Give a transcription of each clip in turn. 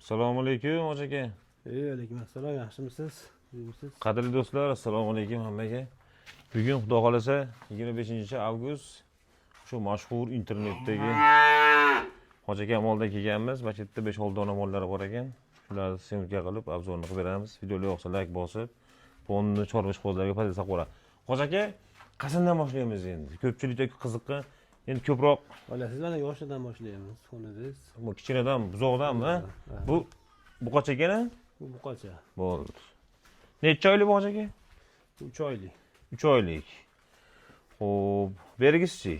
Assalomu alaykum, hoji aka. Alaykum assalom, yaxshimisiz? Uyimsiz? Qadrli do'stlar, assalomu alaykum hammaga. Bugun Xudo xolasa 25-avgust shu mashhur internetdagi hoji aka moldan kelganmiz. Mana shu yerda 5-6 dona mollari bor ekan. Shularni syomka qilib, обзор ni qilib beramiz. Videolar yoqsa like bosib, fonni chorva ishqibozlarga podpiska qo'yadi. Hoji aka, qasindan boshlaymiz endi? Ko'pchilikda qiziqqan, endi ko'proq Olasiz, mana yoshidan boshlaymiz, xonadingiz. Bu kichkinadan, buzoqdanmi? Ha. Bu buqacha ekan, a? Bu buqacha. Bo'ldi. Necha oylik bu, hoji aka? Bu 3 oylik. 3 oylik. Xo'p, bergisichi?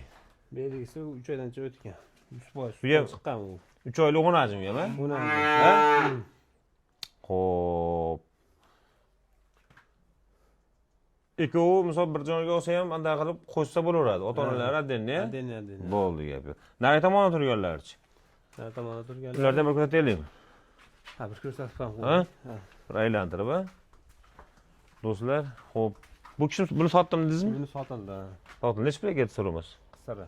Bergisi 3 oydancha o'tgan. 100% Bu ham- chiqqan u. 3 oylik o'najim ham, a? Buni Ha? Xo'p. Ikkovi misol bir joyga olsa ham anday qilib qo'shsa bo'laveradi. Ota-onalar отдельно. Отдельно, отдельно. Bo'ldi gap yo'q. Nari tomonda turganlarchi? Nari tomonda turganlar. Ulardan bir ko'rsataylikmi? Ha, bir ko'rsatib ham Ha? qo'ying. Ha. Bir aylantirib, a? Do'stlar, xo'p. Bu kishi buni sotdim dedingizmi? Buni sotildi. Sotdim. Necha pulga ketdi so'ramas? Qisira.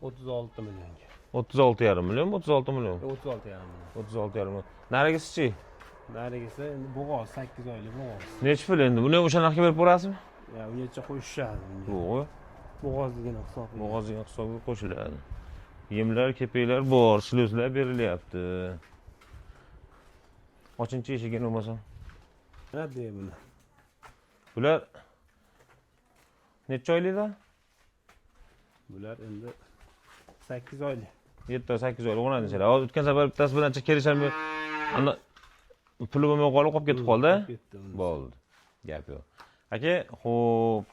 36 millionga. 36,5 million, 36 million. 36,5 million. 36,5 million. Narigisichi? Narigisi endi bo'g'oz, 8 oylik bo'g'oz. Necha pul endi? Buni o'sha narxga berib borasizmi? Ya, ungacha qo'shishadi bunga. Yo'q. Bo'g'ozligini hisobiga. Bo'g'oziga hisobga qo'shiladi. Yemlar, kepaklar bor, siloslar berilyapti. Ochinchi eshigini bo'lmasam. Nima deydi buni? Bular necha oylikda? Bular endi 8 oylik. 7-8 oylik o'nadi desanglar. Hozir o'tgan safar bittasi bilan kelisholmay, anda puli bo'lmay qolib, qolib ketib qoldi. Ketdi unisi. Bo'ldi. Gap yo'q. Aka, xo'p,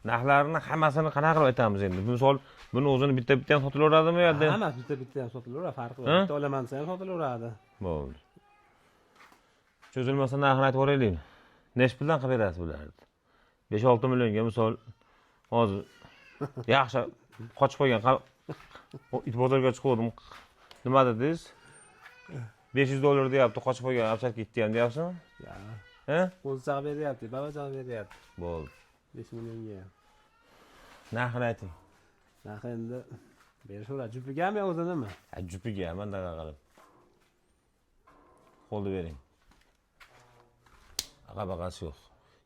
narxlarini hammasini qanaqa qilib aytamiz endi? Misol, buni o'zini bitta-bitta ham sotilaveradimi yo? Hammasi bitta-bitta ham sotilaveradi, farqi yo'q. Ha? Bitta olaman desa ham sotilaveradi. Bo'ldi. Cho'zilmasa narxini aytib yuboraylikmi? Nechi puldan qilib berasiz bularni? 5-6 millionga misol hozir yaxshi qochib qo'ygan it bozorga chiquvdim. Nima dedingiz? $500 deyapti, qochib qo'ygan ovcharka itni ham deyapsizmi? Ya. Ha? Qo'zichoq beryapti, babachoq beryapti. Bo'ldi. 5 millionga ham. Narxini ayting. Narxi endi berishaveradi. Jupigami yo o'zinimi? Ha, jupiga ham anaqa qilib. Qo'lni bering. Aqa-baqasi yo'q.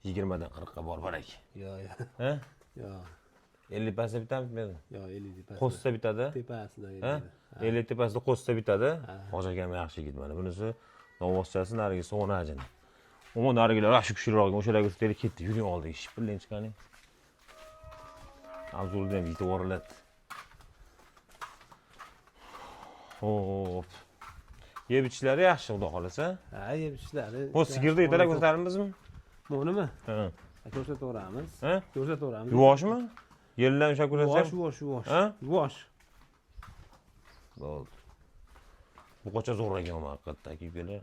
20 dan 40 ga bor aka. Yo'q, yo'q. Ha? Yo'q. 50 pastda bitami, bitmadimi? Yo'q, 50 tepasida. Qo'shsa bitadi. Tepasida. Ha? 50. 50 tepasida qo'shsa bitadi. Ha. Hoji akam yaxshi yigit mana. Bunisi novvoschasi, narigisi o'najini. Umuman narigilar yaxshi kuchliroq, o'shalarga tutaylik ketdi. Yuring oldiga, shipillang chiqaring. Abzulni ham yetib yuboriladi. Xo'p. Yeb ichishlari yaxshi, Xudo xolasa. Ha, yeb ichishlari. Bu sigirni ertalab ko'rsatamizmi? Bunimi? Ha. Ko'rsataveramiz. Ha? Ko'rsataveramiz. Yuvoshmi? Yeldan ushlab Yuvosh, ko'rsatsam? yuvosh, yuvosh. Ha? Yuvosh. Bo'ldi. Buqacha zo'r ekan haqiqatda, aka ukalar.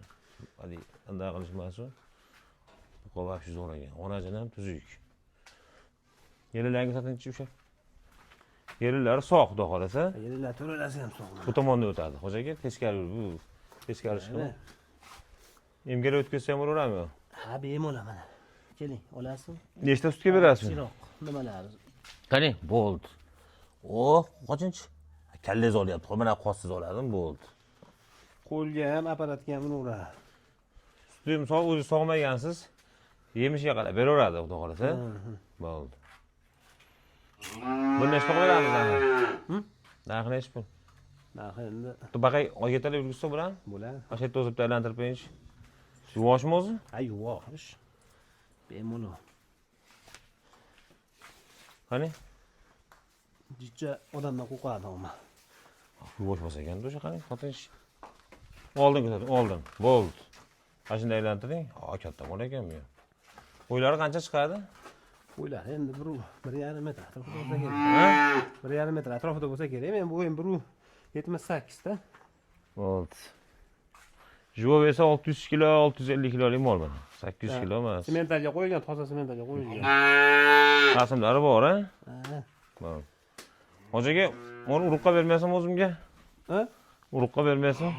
Haligi anday qilish emas u. Buqa вообще zo'r ekan. Onajini ham tuzuk. Yellarga satinchi o'sha. Yerlari sog', Xudo xolasa. Yellar to'ralasi ham sog'. Bu tomonda o'tadi. Hoji aka, teskari bu teskari chiqadi. Emgalar o'tkazsa ham bo'laveradimi? Ha, bemalol mana. Keling, olasizmi? Nechta sutga berasiz? Chiroq, nimalari? Qani, bo'ldi. Oh, qochinchi? Kallangiz olyapti. Mana qo'lsiz oladim, bo'ldi. Qo'lga ham, apparatga ham uraveradi. Sutni misol o'zi sog'magansiz, yemishiga qarab beraveradi, Xudo xolasa. Bo'ldi. Buni necha pul beramiz narxi? Narxi nechi pul? Narxi endi Baqay oyga yurgizsa bo'ladimi? Bo'ladi. Mana shu yerda o'zi bitta aylantirib qo'yingchi. Yuvoshmi o'zi? Ha, yuvosh. Bemalol. Qani? Jicha odamdan qo'rqadi umuman. Yuvosh bo'lsa ekanda o'sha, qani, xotinchi. Oldin ko'rsating, oldin. Bo'ldi. Mana shunday aylantiring. Ha, katta mol ekan bu. Bo'ylari qancha chiqadi? Bo'ylari endi 1.5 metr atrofida bo'lsa kerak. Ha? 1.5 metr atrofida bo'lsa kerak. Men bo'yim 1.78 da. Bo'ldi. Juvov esa 600 kilo, 650 kilolik mol mana. 800 kilo emas. Sementalga qo'yilgan, toza sementalga qo'yilgan. Rasmlari bor, ha? Ha. Bo'ldi. Hoji aka, uni urug'qa bermaysan o'zimga? Ha? Urug'qa bermaysan?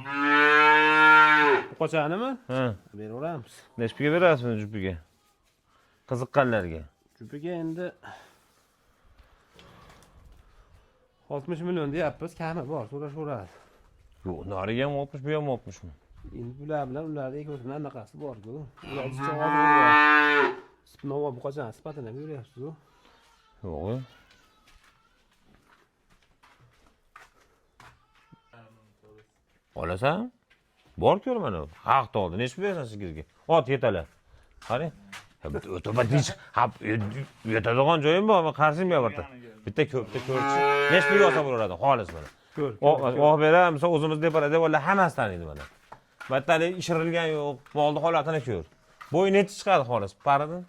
Buqochanimi? Ha. Beraveramiz. Necha pulga berasiz buni jupiga? Qiziqqanlarga. Jupiga endi 60 million deyapmiz, kami bor, so'rashaveradi. Yo'q, nariga ham 60, bu ham 60 mi? Endi bular bilan ularni ikkovsini anaqasi bor-ku. Ular jicha bor. Nova bu qachon sifatini ham ko'ryapsiz-ku. Yo'q. Olasan? Bor ko'r mana. Haq oldi. Necha pul berasan sigirga? Ot yetala. Qarang. Ha, yetadigan joyim bor, men qarshim yo'q bitta. Bitta ko'pda ko'rchi. Necha pulga olsa bo'laveradi, xolis mana. Ko'r. Oh beramiz, o'zimiz deb ular hammasi taniydi mana. Bittali ishirilgan yo'q, molni holatini ko'r. Bo'yi necha chiqadi xolis? Paridan?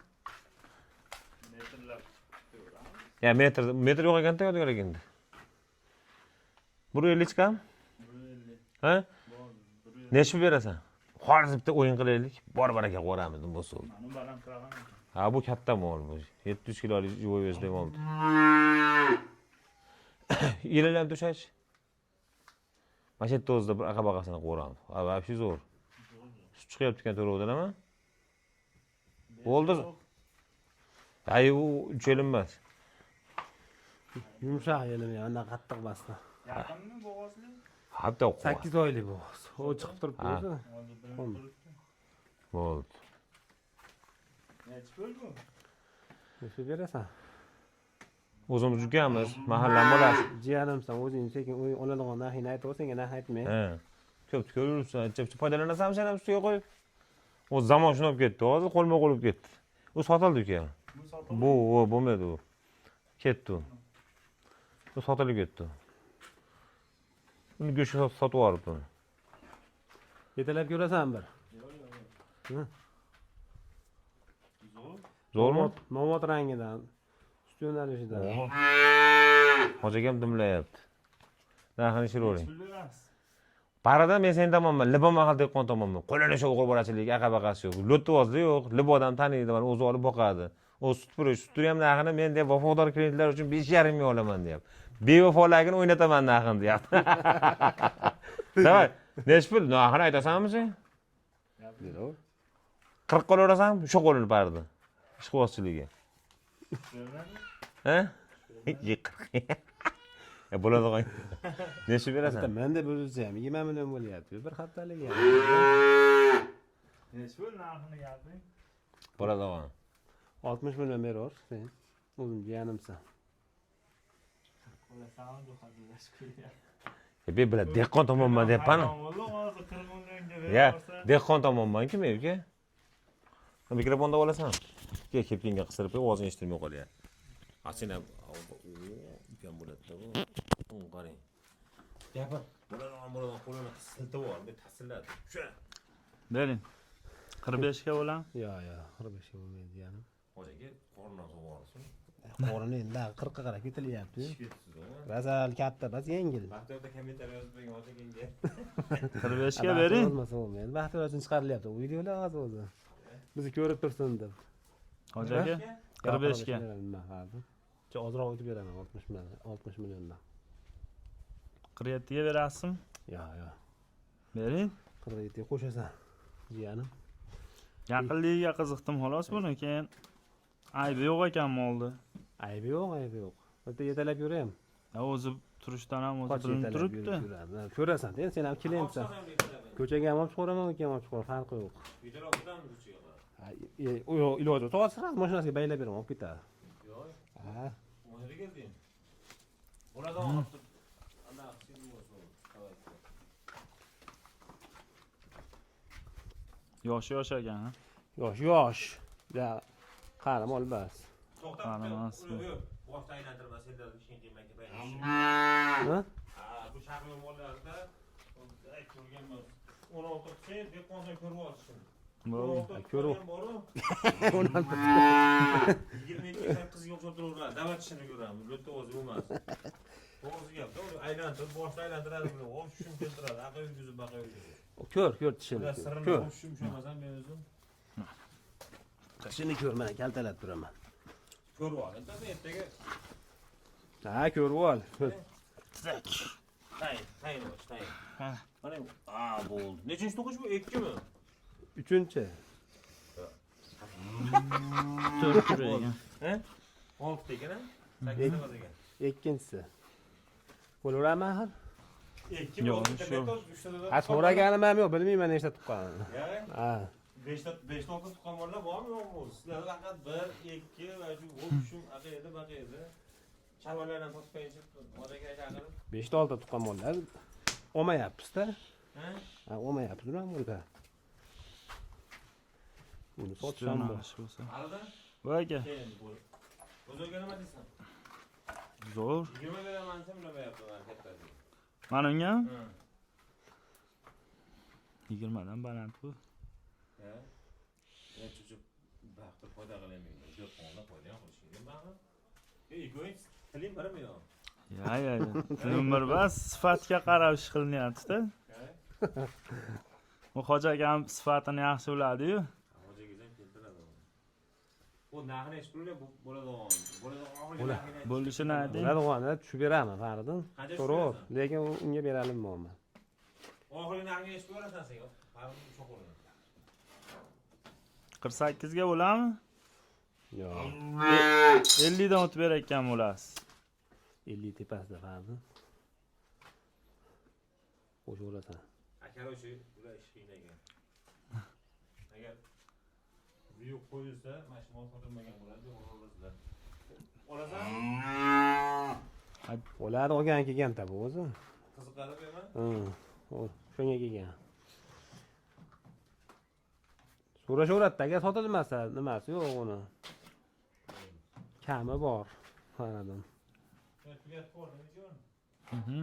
Ya metr, metr yo'q ekanda Yodgor endi. 150 chiqam? Ha? Necha pul berasan? Xolis bitta o'yin qilaylik, bor baraka qo'ramiz bo'lsa. Ha, bu katta mol bu. 700 kilolik живой вес mol. Yillar ham to'shash. Mana shu yerda o'zida bir aqa baqasini qo'ramiz. Ha, вообще zo'r. Sut chiqyapti ekan to'rovdan ama. Bo'ldi. Ay, u 3 yil emas. Yumshoq yelim ya, anaqa qattiq emasdi. Yaqinmi bo'g'ozli? Hatto 8 oylik bo'g'oz. U chiqib turibdi o'zi. Bo'ldi. Necha pul bu? Necha berasan? O'zimiz ukamiz, mahallam bolasi. Jiyanimsan, o'zing sekin o'y oladigan narxingni aytib, senga narx aytmay. Ha. Ko'p ko'rursan, ancha foydalanasanmi sen ham ustiga qo'yib? O zamon shuni olib ketdi, hozir qo'lma-qo'l bo'lib ketdi. U sotildi uka. Bu sotildi. Bu bo'lmaydi u. Ketdi u. Bu sotilib ketdi. Uni go'shtga sotib yuboribdi uni. Yetalab ko'rasan bir. Yo'q. Zo'rmi? Nomot rangidan, sut yo'nalishidan. Hoji akam dimlayapti. Narxini ishiravering. Pul berasiz. Paradan men seni tomonman, libo mahal dehqon tomonman. Qo'lini o'sha o'g'il bolachilik, aqa-baqasi yo'q. Lo'tvozli yo'q, libo odam taniydi, mana o'zi olib boqadi. O sut puri, sut puri ham narxini men deb vafodor klientlar uchun 5,5 ming olaman deyapti. Bevafoligini o'ynataman narxini deyapti. Davay, necha pul? Narxini aytasanmi sen? 40 qo'l urasanmi? O'sha qo'lini pardi. Ishqibozchiligi. Ha? 40. Ya bo'ladigan. Necha berasan? Menda bo'lsa ham 20 million bo'lyapti. Bir haftalik ham. Necha pul narxini gapiring? Bo'ladigan. 60 million beraver sen. O'zim jiyanimsan. Qo'lasanmi bu hazillashib qo'yapti. Be bilan dehqon tomonman deyapman. Hozir 40 millionga Ya, bersa. dehqon tomonman-ku men uka. Mikrofonda olasan. Kel, kepkinga qistirib qo'y, ovozing eshitilmay qolyapti. A sen ham ukam bo'ladi-da bu. Uni qarang. Gapir. Bo'ladigan bo'ladigan qo'lini siltab yubor, bir tasilladi. Shu. Bering. 45 ga bo'lam. Yo'q, yo'q, 45 ga bo'lmaydi jiyanim. Hoji aka, qorni sug'orsin. Qorini endi 40 ga qarab ketilyapti. Razal katta, bas yengil. Baxtiyorda kommentariy yozib qo'ying hoji akamga. 45 ga bering. Bo'lmasa bo'lmaydi. Baxtiyor uchun chiqarilyapti u videolar hozir o'zi. Bizni ko'rib tursin deb. Hoji aka 45 ga. Nima hozir? Ozroq o'tib beraman 60 million, 60 milliondan. 47 ga berasizmi? Yo'q, yo'q. Bering. 47 ga qo'shasan. Jiyanim. Yaqinligiga qiziqdim xolos buni, keyin aybi yo'q ekan molni. Aybi yo'q, aybi yo'q. Bitta yetalab yurayam. O'zi turishdan ham o'zi Qoch bilinib yetalab turibdi. yuradi. Ko'rasan, sen ham klientsan. Ko'chaga ham olib chiqaveraman, uyga ham olib chiqaveraman, farqi yo'q. Yo'q, iloji yo'q. Hozir mashinasiga baylab beraman, olib ketadi. Yo'q. Ha. O'zini kelding. Bo'ladigan ana Yoshi yosh ekan, ha. Yosh, yosh. Ya, qari mol bas. Qarimas. Boshni aylantirma, senlar ishing qiymatga Ha? Ha, bu shahar mollarida ko'rganman. 16 qilsang, dehqonsan ko'rib olishsin. Bo'ldi. Ko'rib. Boru. 16. 22 ta qizga o'xshab turaveradi. Davat ishini ko'ramiz. Lo'tta o'zi bo'lmas. To'g'risi gap, to'g'ri aylantirib, boshni aylantiradi, buni o'pishim keltiradi, aqa yurgizib, baqa yurgizib. Ko'r, ko'r tishini. Ular sirrini Ko'r. o'pishim ushlamasam men o'zim Tishini ko'r, mana kaltalab turaman. ko'rib ol. Entada ertaga Ha, ko'rib ol. tayin, tayin och, tayin. Ha. Mana a bo'ldi. Nechinchi to'qish bu? 2mi? 3-chi. 4 tur ekan. He? 6 ekan, ha? 8 emas ekan. Ikkinchisi. Bo'laverami axir? Ikki Yo'q, bo'ldi, shu. bitta uchta. Ha, so'raganim ham yo'q, bilmayman nechta tuqqanini. Ya, Ha. beshta, beshta, oltita tuqqan mollar bormi, yo'qmi o'zi? Sizlarda faqat bir, ikki va shu o'pishim aqa edi, baqa edi. Chorvalardan sotib qo'yinchi, odaga chaqirib. Beshta, oltita tuqqan mollar olmayapmiz-da. Ha? Ha, olmayapmiz ular bo'lsa. Uni sotisham bor. Yaxshi bo'lsa. Alda Bu aka keyin bu. O'zingga nima deysan? Zo'r. 20 beraman desam, ulamayapti mana kattasi. Mana unga Ha. 20 dan baland bu. Ha. Ya chuchuk baxtli foyda qilaman. Dehqonlar foyda ham qilish kerak baribir. Ey, ikkoving tiling birmi yo'q? Ya. Tilim bir bas, sifatga qarab ish qilinyapti-da. Ha? U hoji akam sifatini yaxshi biladi-yu. Hoji akam keltiradi. Bu narxi nechi pulga bo'ladigan? Bo'ladigan oxirgi Bo'la- narxini ayt. Bo'lishini ayting. Bo'ladi, tushib beraman, Faridin. Qancha So'rab, tushirasan? lekin unga berolmayman. Oxirgi narxini nechi pul berasan sen? Faridin cho'qirni. 48 ga bo'ladimi? Yo'q, 50 dan o'tib berayotgan bo'lasiz. 50 tepasida, Faridin. Qo'shaverasan. Короче, ular ish qiyin ekan. Agar buyuk qo'yilsa, mana shu mol sotilmagan bo'ladi, deb olasizlar. Olasan? Ular olgan kelgan bu o'zi. Qiziqadi bu nima? Ha, shunga kelgan. So'rashaveradi, agar sotilmasa nimasi yo'q uni. Kami bor. Faridin. Tugatib qo'yding. Mhm.